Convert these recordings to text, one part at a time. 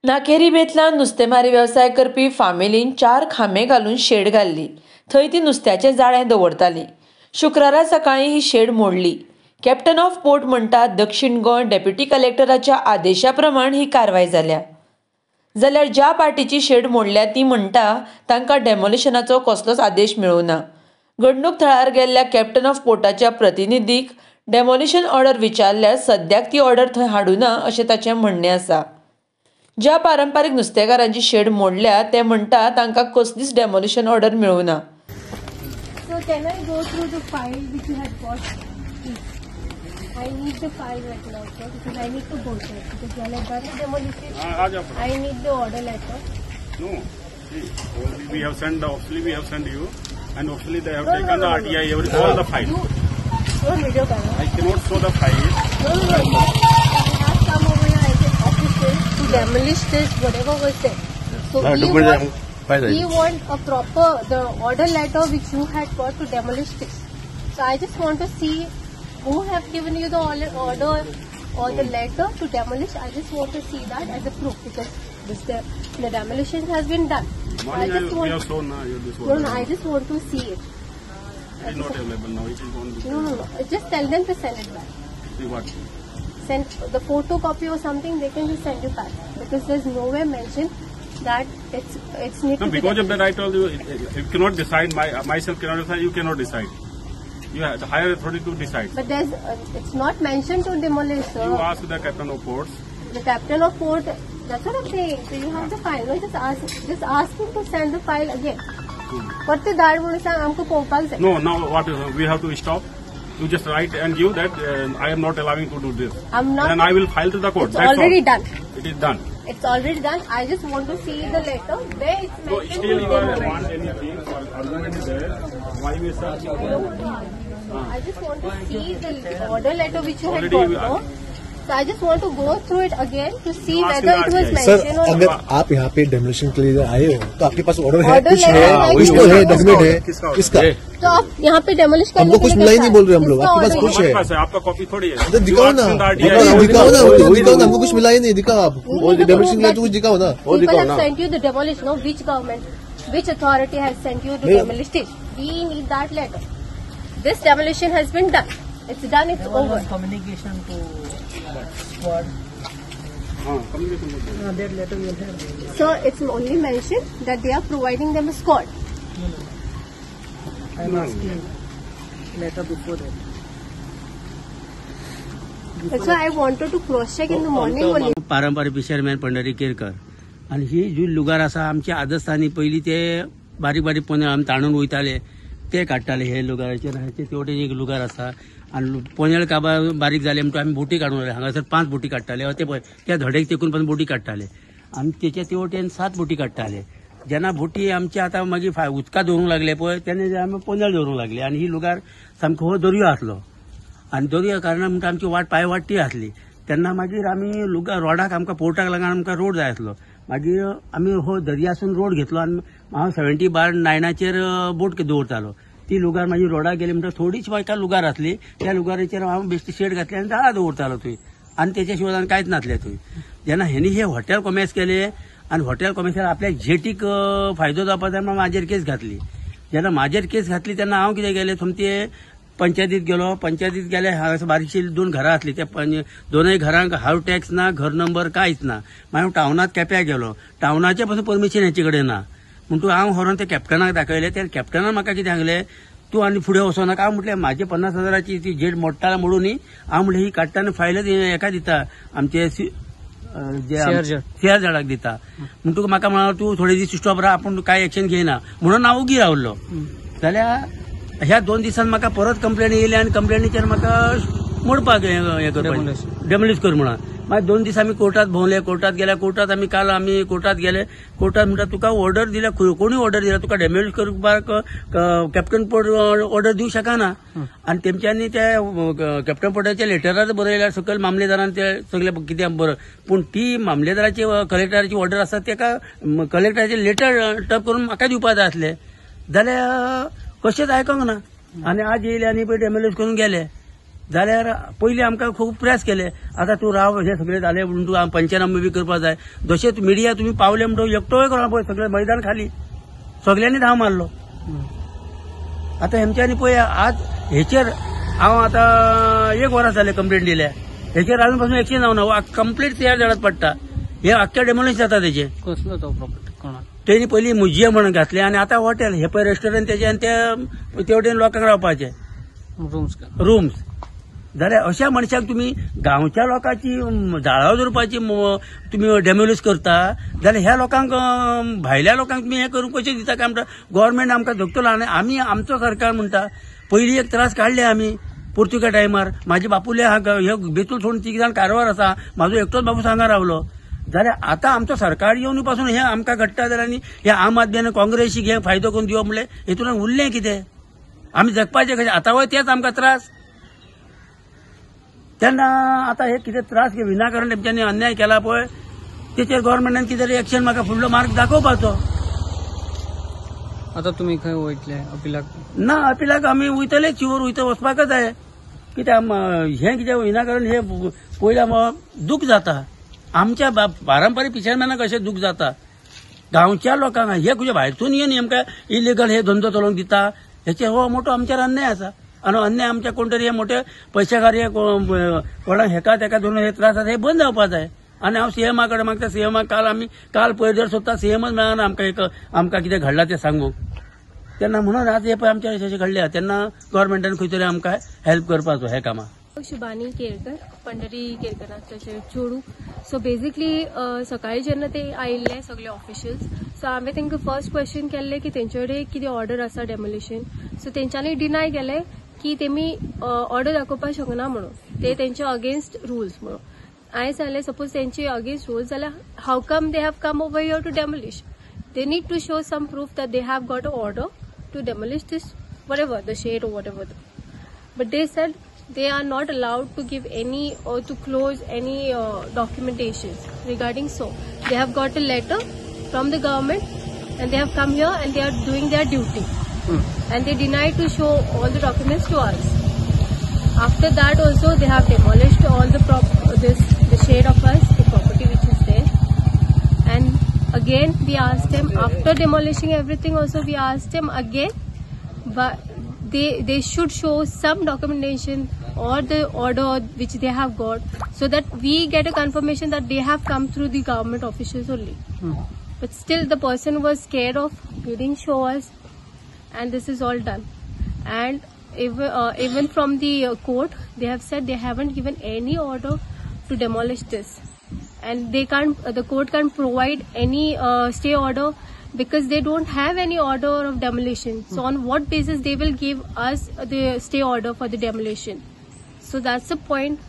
नाकेरी बेतलान नुस्तेमारी वेवसाय करपी फामिलीन 4 खांबे घालून शेड घाल्ली. थंय ती नुस्त्याचें जाळें दवरताली. शुक्रारा सकाळीं ही शेड मोडली. कॅप्टन ऑफ पोर्ट म्हणटा दक्षिण गोंय डेप्युटी कलेक्टराच्या आदेशा प्रमाण ही कारवाय जाल्या. जाल्यार ज्या पार्टीची शेड मोडल्या ती म्हणटा तांकां डेमोलिशनाचो कसलोच आदेश मेळूं ना. घडणूक थळार गेल्ल्या कॅप्टन ऑफ पोर्टाच्या प्रतिनिधीक डेमोलिशन ऑर्डर विचारल्यार सद्याक ती ऑर्डर थंय हाडूना अशें ताचें म्हणणें आसा. ज्या पारंपारीक नुस्तेकारांची शेड मोडल्या ते म्हणटा तांकां कसलीच डेमोलिशन ऑर्डर मेळूं ना. So can I go through the file which you had got? I need the file right now, sir, because I need to go there. Because when I done the demolition, I need the order letter. No, see, we have sent, officially we have sent you, and officially they have taken the RTI, every, all the file. No video camera. I cannot show the file. No, no, no. I have come over here as an official to demolish this, whatever was there. So we want a proper, the order letter which you had got to demolish this. So I just want to see who have given you the order or the letter to demolish. I just want to see that as a proof, because this, the demolition has been done. I just want, we have shown this order. No, I just want to see it. It is not available now. It is on. No, no, no. Just tell them to send it back. See what? Send the photocopy or something. They can just send you back, because there's nowhere mentioned that it's need no, to be because of that I told you, you cannot decide. Myself cannot decide. You cannot decide. You have the higher authority to decide. But there's it's not mentioned to demolish, sir. You ask the captain of ports. The captain of port. That's what I'm saying. So you have the file. No, just ask him to send the file again. But the dad म्हणून सांग आमकां पळोवपाक जाय. No, now what is, we have to stop. You just write and give that I am not allowing to do this. I'm not. Then I will file to the court. It's already done. It is done. It's already done. I just want to see the letter where it's mentioned. So still you want anything or argument is there? Why we search? I don't want to argue. I just want to see the order letter which you had got. No? So I just want to go through it again to see whether it was mentioned or not. Sir, अगर आप यहाँ pay demolition K लिए आए हो तो आपके pass order है, कुछ है, कुछ तो है, डॉक्यूमेंट है किसका? तो आप यहाँ पे डेमोलिश करने हमको कुछ मिला ही नहीं बोल रहे हम लोग. आपके पास कुछ है? आपका कॉपी थोड़ी है, तो दिखाओ ना, दिखाओ ना, दिखाओ ना, हमको कुछ मिला ही नहीं. दिखाओ आप डेमोलिशन के लिए तो कुछ दिखाओ ना. People have sent you the demolish, no? Which government, which authority has sent you to demolish this? We need that letter. This demolition has been done. It's done. It's over. Communication to squad. Communication. That letter we will have. So it's only mentioned that they are providing them a squad. No, no. I am asking letter before that. That's why I wanted to cross check in the morning only. पारंपरिक fisherman Pandhari Kerkar आनी ही जी लुगार आसा आमच्या आदस्थानी पयलीं ते बारीक बारीक पोनेळ आमी ताणून वयताले ते काडटाले. हे लुगाराचेर हाचे ते वटेन एक लुगार आसा आनी पोनेळ काबार बारीक जाले म्हणटकच आमी बोटी काडून वयले. हांगासर 5 बोटी काडटाले, ते पळय त्या धडेक तेकून पण बोटी काडटाले आनी तेच्या ते वटेन 7 बोटी काडटाले. जेन्ना बोटी आमची आतां मागीर उदकां दवरूंक लागले पळय तेन्ना आमी पोनेळ दवरूंक लागले आनी ही लुगार सामको हो दर्यो आसलो आनी दर्या कारणान म्हणटा आमची वाट पांय वाटटी आसली. तेन्ना मागीर आमी लुगार रोडाक आमकां पोर्टाक लागून आमकां रोड जाय आसलो. मागीर आमी हो दर्यासून रोड घेतलो आनी हांव 70/9 बोट दवरतालो. ती लुगार मागीर रोडाक गेली म्हणटा थोडीच एका लुगार आसली, त्या लुगाराचेर हांव बेश्टी शेड घातली आनी जाळां दवरतालो थंय आनी तेच्या शिवाय कांयच नासलें थंय. जेन्ना हेणी हे हॉटेल कॉमेर्स केले आनी हॉटेल कॉमेर्सार आपल्या जेटीक फायदो जावपा जाय म्हणून म्हाजेर केस घातली. जेन्ना म्हाजेर केस घातली तेन्ना हांव कितें केलें, सोमतें पंचायतीत गेलो. पंचायतीत गेले हांगासर बारीकशी 2 घरां आसली, त्या दोनय घरांक हावस टॅक्स ना, घर नंबर कांयच ना. मागीर टावनांत केप्यां गेलो, टावनाचें पासून परमिशन हेचे कडेन ना. म्हणटकच हांव व्हरोन त्या कॅप्टनाक दाखयलें. त्या कॅप्टनान म्हाका कितें सांगलें, तूं आनी फुडें वचोनाका. हांव म्हटलें म्हाजे 50,000ची ती जेट मोडटा म्हणून न्ही, हांव म्हटलें ही काडटा आनी फायलच हेका दिता आमचे सीआर झाडाक दिता. म्हणटकच म्हाका म्हणलो तूं थोडे दीस स्टॉप राव, आपूण कांय एक्शन घेयना म्हणून हांव ओगी रावलो. जाल्यार ह्या 2 दिसान म्हाका परत कंप्लेन येयली आनी कंप्लेनीचेर म्हाका मोडपाक हें करपाक डेमोलिश कर म्हणून. मागीर 2 दीस आमी कोर्टात भोंवले. कोर्टात गेले, कोर्टात आमी काल आमी कोर्टात गेले. कोर्टात म्हणटा तुका ऑर्डर दिल्या, कोणी ऑर्डर दिल्या तुका डेमोलिश करपाक कॅप्टन पोर्ट ऑर्डर दिवंक शकना. आनी तेमच्यांनी त्या कॅप्टन पोर्टाच्या लेटरार बरयल्यार सकयल मामलेदारान ते सगळे कितें बरय, पूण ती मामलेदाराची कलेक्टराची ऑर्डर आसा तेका कलेक्टराचे लेटर टप करून म्हाका दिवपा जाय आसले. जाल्यार कशेंच आयकोंक ना आनी आज येयले आनी पळय डेमोलिश करून गेले. जाल्यार पयलीं आमकां खूब प्रेस केले, आतां तूं राव हे सगळे जाले म्हणून तूं पंचनामे बी करपाक जाय. जशें मिडिया तुमी पावले म्हणटकच एकटोय कोणा पळय सगळे मैदान खाली, सगळ्यांनी धांव मारलो. आतां हेमच्यांनी पळय आज हेचेर हांव आतां 1 वरां जालें कंप्लेंट दिल्या, हेचेर अजून पासून एक्शन जावना. कंप्लीट तयार जाल्यार पडटा, हे आख्खे डेमोलिश जाता तेजे. कसलो तो प्रॉपर्टी कोणाक तेणी पयलीं म्युझियम म्हणून घातले आनी आतां हॉटेल हे पळय रेस्टॉरंट तेजे आनी ते वटेन लोकांक रावपाचे रुम्स. जाल्यार अशा मनशाक तुमी गांवच्या लोकांची जाळां दवरपाची तुमी डेमोलिश करता जाल्यार ह्या लोकांक भायल्या लोकांक तुमी हें करूंक कशें दिता काय म्हणटा. गव्हर्मेंट आमकां धकतलो आनी आमी आमचो सरकार म्हणटा. पयलीं एक त्रास काडले आमी पुर्तुगेज टायमार. म्हाजे बापुले हे बेतूल सोडून 3 जाण कारवार आसा, म्हाजो एकटोच बाबू हांगा रावलो. जाल्यार आतां आमचो सरकार येवन पासून हें आमकां घडटा जाल्यार आनी हे आम आदमी आनी काँग्रेसीक हें फायदो करून दिवप म्हणलें हेतून उरलें कितें? आमी जगपाचें कशें? आतां वय तेच आमकां त्रास. तेन्ना आतां हे कितें त्रास विनाकारण तेमच्यांनी अन्याय केला पळय, तेचेर गव्हर्मेंटान कितें तरी एक्शन म्हाका फुडलो मार्ग दाखोवपाचो. आतां तुमी खंय वयतले अपिलाक? ना, अपिलाक आमी वयतले, शिवर वयता, वचपाकच जाय. कित्याक हें कितें विनाकारण हें पळयल्यार दूख जाता. आमच्या पारंपारीक फिशरमॅनाक अशें दूख जाता, गांवच्या लोकांक हे तुज्या भायरसून येवन आमकां इलिगल हे धंदो चलोवंक दिता. हेचेर हो मोठो आमचेर अन्याय आसा आनी अन्याय आमच्या कोण तरी हे मोठे पयशेकार हे कोणाक हेका तेका धरून हे त्रास आसा, हे बंद जावपाक जाय. आनी हांव सीएमा कडेन मागता, सीएमा काल आमी काल पयर जर सोदता सीएमच मेळना आमकां एक आमकां कितें घडलां तें सांगूंक. तेन्ना म्हणून आज हे पळय आमच्या अशें घडलें, तेन्ना गव्हर्मेंटान खंय तरी आमकां हेल्प करपाचो हे कामाक. शुभानी केरकर, पंढरी केरकराचे चेडूं. सो बेजिकली सकाळी जेन्ना ते आयिल्ले सगळे ऑफिशियल्स, सो हांवें तांकां फर्स्ट क्वेश्चन केल्लें की तेंचे कडेन कितें ऑर्डर आसा डेमोलिशन. सो तेंच्यांनी डिनाय केलें की तेमी ऑर्डर दाखोवपाक शकना म्हणून, ते तेंचे अगेन्स्ट रुल्स म्हणून. हांवें सांगलें सपोज तेंचे अगेन्स्ट रुल्स जाल्यार how come they have come over here to demolish? They need to show some proof that they have got a order to demolish this whatever the shed or whatever. But they said they are not allowed to give any or to close any documentations regarding. So they have got a letter from the government and they have come here and they are doing their duty. And they denied to show all the documents to us. After that also they have demolished all the the shade of us, the property which is there. And again we asked them, after demolishing everything also we asked them again, but they should show some documentation or the order which they have got, so that we get a confirmation that they have come through the government officials only. But still the person was scared of, he didn't show us, and this is all done. And even from the court they have said they haven't given any order to demolish this, and they can't, the court can't provide any stay order because they don't have any order of demolition. So on what basis they will give us the stay order for the demolition? So that's the point.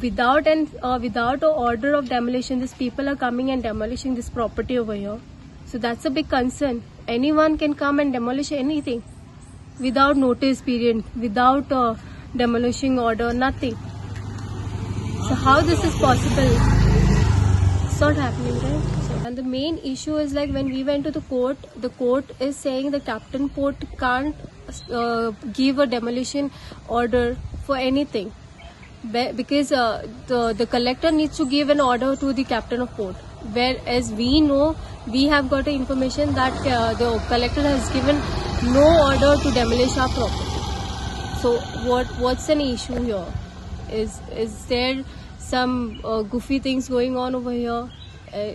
Without an without an order of demolition, these people are coming and demolishing this property over here. So that's a big concern. Anyone can come and demolish anything without notice period, without a demolishing order, nothing. So how this is possible? It's not happening, right? So, and the main issue is, like, when we went to the court is saying the captain port can't give a demolition order for anything, because the collector needs to give an order to the captain of port. Whereas we know, we have got information that the collector has given no order to demolish our property. So what's an issue here? Is there some goofy things going on over here?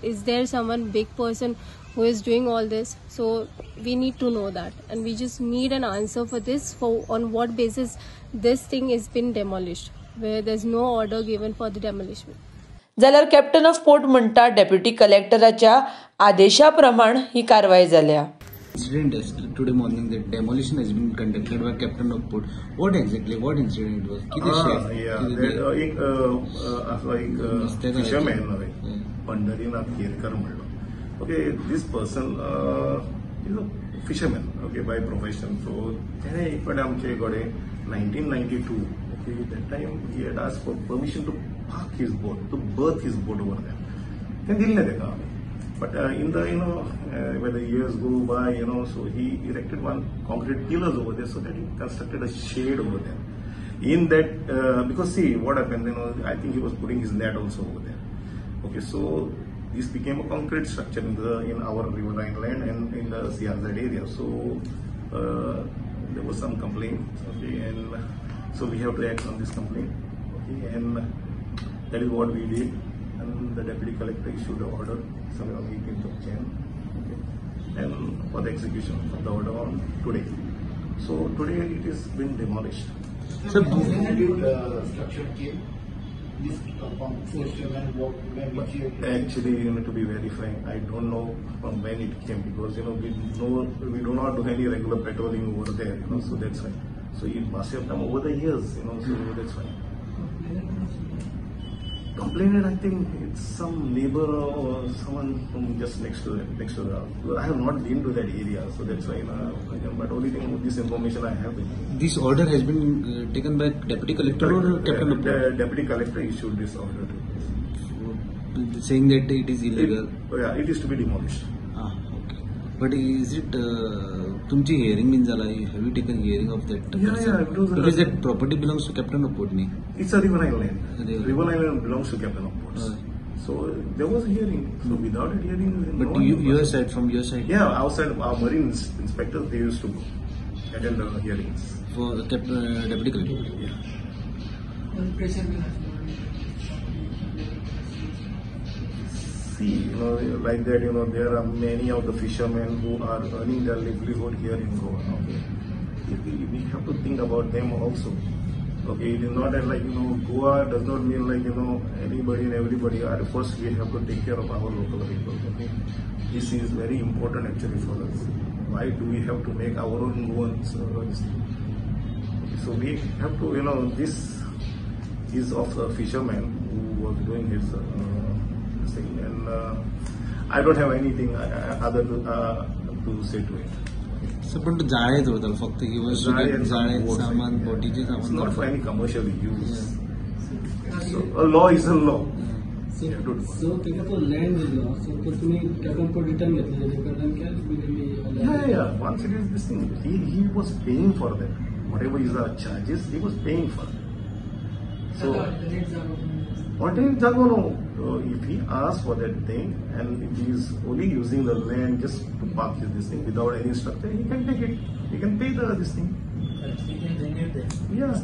Is there someone big person who is doing all this? So we need to know that, and we just need an answer for this, for on what basis this thing is been demolished, where there's no order given for the demolition. जाल्यार captain of port म्हणटा deputy कलेक्टराच्या आदेशा प्रमाण ही कारवाय जाल्या. Incident today morning, the demolition has been conducted by Captain of Port. What exactly, what incident it was? एक असो एक fisherman Pandharinath Kerkar म्हणलो. Okay, this person is a fisherman, okay, by profession. So तेणे एक फावटी आमचे कडेन 1992, okay, that time he had asked for permission to park his boat, to berth his boat over there. तें दिल्लें तेका आमी. But in the, you know, when the years go by, you know, so he erected one concrete pillars over there, so that he constructed a shade over there. In that, because see what happened, you know, I think he was putting his net also over there. Okay, so this became a concrete structure in our riverine land and in the CRZ area. So there was some complaint, okay, and so we have to act on this complaint, okay, and that is what we did. And the deputy collector issued the order somewhere on 18th of Jan, okay, and for the execution of the order on today. So today it has been demolished. So when did the structure came? This actually, you know, to be very frank, I don't know from when it came, because you know we do not do any regular patrolling over there, you know, so that's why. So it must have come over the years, you know, so that's why. Complainant, I think it's some neighbor or someone from just next to the house. I have not been to that area, so that's why. You know, but only thing, this information I have with me. This order has been taken by deputy collector or captain of port? The deputy collector issued this order to us, so, saying that it is illegal. It is to be demolished. Ah, okay. But is it तुमची hearing been जाला? Have you taken hearing of that person? Yeah, it was because that property belongs to Captain of Port, nahi? It's a riverine land. Riverine land belongs to Captain of Ports. So there was a hearing. So without a hearing, but no your side, from your side? Yeah, our side, our marine inspectors, they used to go attend the hearings for the deputy collector. Yeah. See, you know, like that, you know, there are many of the fishermen who are earning their livelihood here in Goa. Okay, if we have to think about them also. Okay, it is not that, like, you know, Goa does not mean like, you know, anybody and everybody. First, we have to take care of our local people. Okay, this is very important actually for us. Why do we have to make our own Goans? So we have to, you know, this is of a fisherman who was doing his thing, and I don't have anything other to say to it. So, but जाळे दवरतालो फक्त he was to get जाळे सामान बोटीचे सामान. It's not for any commercial use. Yeah. So a law is a law. So तेका तो land दिलो, so तो तुम्ही captain port return घेतले तेजे कडल्यान काय? Yeah. Once it is this thing, he was paying for that. Whatever is our charges, he was paying for that. So alternate jago no. If he asks for that thing and if he is only using the land just to park his this thing without any structure, he can take it. He can pay the this thing. He can renew that. Yeah.